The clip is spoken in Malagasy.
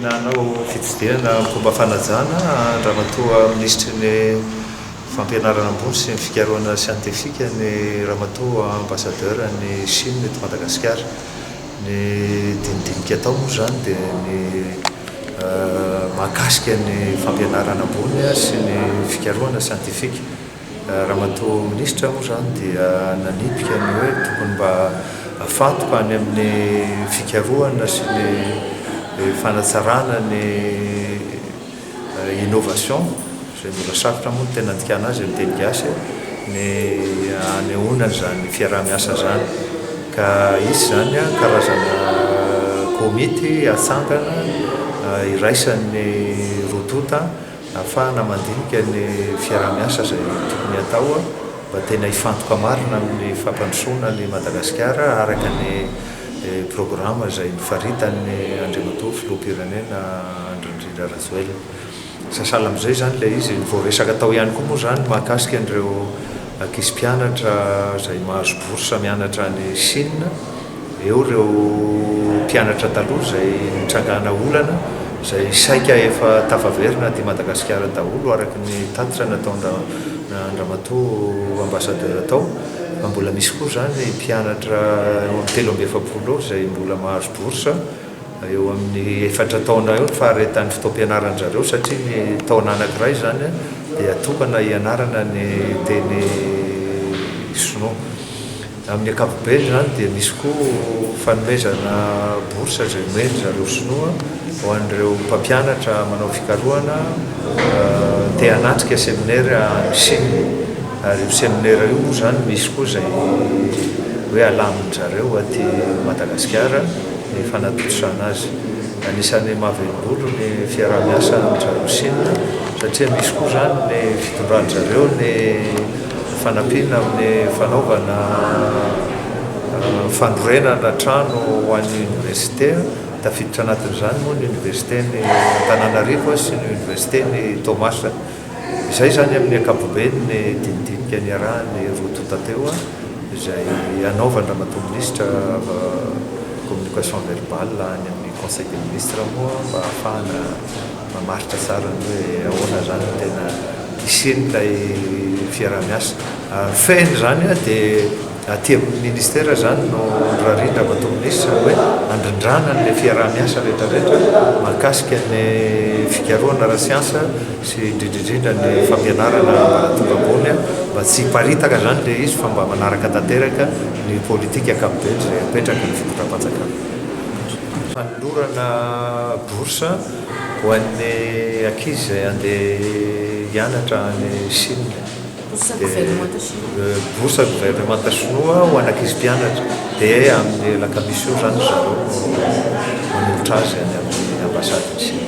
Nanao fitsidihana fomba fanajana Andriamatoa Minisitry ny Fampianarana ambony sy ny fikarohana siantifika ny Ramatoa Ambassadeur ny Chine eto Madagasikara. Ny dinidinika atao moa izany dia ny mahakasika ny fampianarana ambony sy ny fikarohana siantifika. Ramatoa Minisitra moa izany dia nanipika ny hoe tokony mba afantoka any amin'ny fikarohana sy ny fanatsarana ny innovation, izay mbola sarotra moa ny tena andikana azy amin'ny teny gasy, ny hanehoana an'izany fiaraha-miasa izany. Ka hisy izany karazana komity hatsangana iraisan'ny roa tonta ahafahana mandinika ny fiaraha-miasa izay tokony hatao mba tena hifantoka marina amin'ny fampandrosoana an'i Madagasikara araka ny programa izay nofaritan'ny Andriamatoa Filoham-pirenena Andry Nirina Rajoelina. Sahala amin'izay izany ilay izy. Ny voaresaka tao ihany koa moa izany mahakasika an'ireo ankizy mpianatra izay mahazo bourse mianatra any Chine. Eo ireo mpianatra taloha izay nitrangana olana izay saika efa tafaverina aty Madagasikara daholo araka ny tatitra nataon-dRamatoa Ambassadeur tao fa mbola misy koa izany mpianatra eo amin'ny 43 eo izay mbola mahazo bourse eo amin'ny 4 taona eo ny faharetan'ny fotoam-pianaran-dry zareo, satria ny taona anankiray izany dia atokana hianarana ny teny sinoa. Amin'ny ankapobeny izany dia misy koa fanomezana bourse izay omeny zareo sinoa ho an'ireo mpampianatra manao fikarohana te hanatrika séminaire any Chine. Ary io séminaire io moa izany misy koa izay hoe alamin-dry zareo aty Madagasikara ny fanatontosana azy. Anisan'ny mahavelom-bolo ny fiaraha-miasa amin-dry zareo Chine, satria misy koa izany ny fitondran-dry zareo ny fanampiana amin'ny fanaovana fanorenana trano ho an'ny université. Tafiditra anatin'izany moa ny université ny Antananarivo sy ny université ny Toamasina. Izay izany amin'ny ankapobeny ny dinidinika niarahany roa tonta teo, izay anaovan-dRamatoa Minisitra communication verbale any amin'ny Conseil des ministres moa mba ahafahana mamaritra tsara ny hoe ahoana izany no tena hisian'ilay fiaraha-miasa. Ary fehiny izany dia aty amin'ny ministera izany no norarian-dRamatoa Minisitra hoe andrindrana an'ilay fiaraha-miasa rehetrarehetra mahakasika ny fikarohana ara-siansa sy indrindra indrindra ny fampianarana ambaratonga ambony, mba tsy hiparitaka izany ilay izy fa mba manaraka tanteraka ny politika ankapobeny izay apetraka ny fitondram-panjakana. Fanolorana bourse ho an'ny ankizy izay handeha hianatra any Chine. Bourse gouvernemanta chinois. Bourse gouvernemanta chinois ho an'ankizy mpianatra, dia amin'ny alakamisy io izany zareo no manolotra azy any amin'ny ambassade Chine.